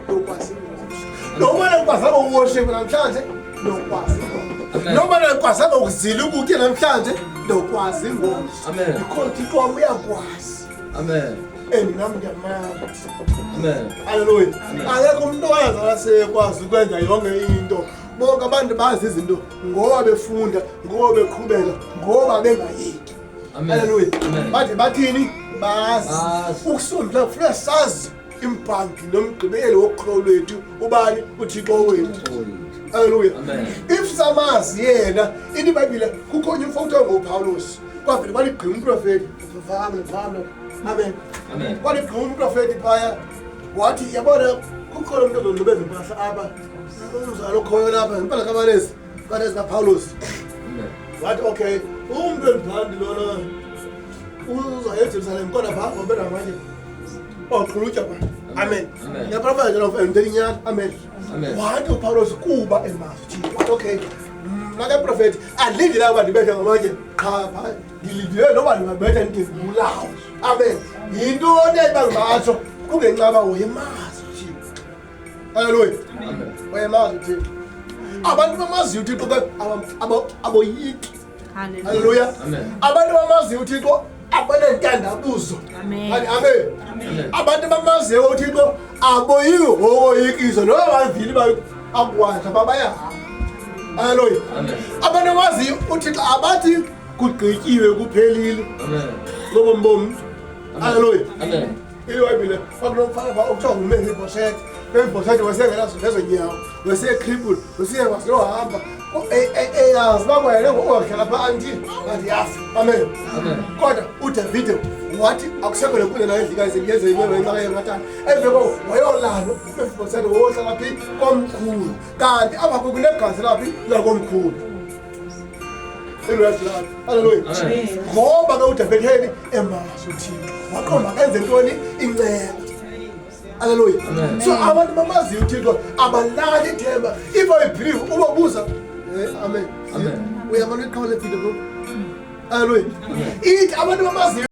Lokwazi ngomso. Noma nakwazanga ukuworship namhlanje, lokwazi ngomso. Noma nakwazanga ukuzila ukutya namhlanje, lokwazi ngomso. Amen. Because uThixo wami uyakwazi. Amen. And nami ngiyamazi. Amen. Haleluya. Akekho umuntu owazalwa sekwazi ukwenza yonke into. Bonke abantu bazi izinto ngoba befunda, ngoba beqhubeka, ngoba bengayeki. Amen. Haleluya. Amen. Bathi bathini? Bazi. Bazi. Ukusondla kufuneka sazi imbangi nomgqibeli wokholo lwethu ubani uThixo wethu. Haleluya. Amen. If samazi yena, into iBhayibhile kukhona umfo okuthiwa nguPawulos. Kwavele kwaligqima umprofeti. Vamle, vamle. Amen. Amen. Kwaligqima umprofeti phaya. Wathi yabona kukhona umuntu ozonqubeza impahla apha. Umzalo okhoyo lapha, impahla kabalezi, balezi kaPawulos. Amen. Wathi okay, umuntu elibhandi lona uzoya eJerusalem kodwa pha ngobe namanye oqhulutya kwa. Amen. Amen. Ngiyaprofeta nje lo entelinyana. Amen. Amen. Wathi uPawulos kuba emazi uThixo. Wathi okay, mna ke profeti andilindile uba ndibethe ngamatye qha pha ndilindile noba ndingabetha ndibulawo. Amen. Yintoni ebangatsho kungenxa yoba wayemazi uThixo. Haleluya. Amen. Wayemazi uThixo. Abantu bamaziyo uThixo ke aboyiki. Hallelujah. Haleluya. Amen. Abantu bamaziyo uThixo abanentandabuzo. Amen. Athi amen. Amen. Abantu bamaziyo uThixo aboyiki ngokoyikiswa noba bavile ba akwazi babayahamba. Haleluya. Amen. Abantu bamaziyo uThixo abathi kugqityiwe kuphelile Amen. lobo mbomi. Haleluya. Amen. IBhayibhile kwakunomfana pha okuthiwa nguMefiboshethe. Mefiboshethe wayengenazo nezo nyawo, wayesecrippled, wayesengakwazi nohamba. Eyazi uba kwayena ngokuhlala pha anti kanti yafa. Amen. Amen. Kodwa uDavide wathi akusekho le nkundla nayo edlika yenze ngenxa yematana. Emva koko wayolala uMefiboshethe wohlala phi komkhulu. Kanti apha kunegazi laphi lakomkhulu. Haleluya. Amen. Ngoba ke uDavide emazi uThixo. Waqonda enze ntoni? Inceba. Haleluya. Amen. So abantu bamaziyo uThixo abalali ithemba. If I believe ubabuza amen. Amen. Uyabona iqhawe levideo bro? Haleluya. Ithi abantu bamaziyo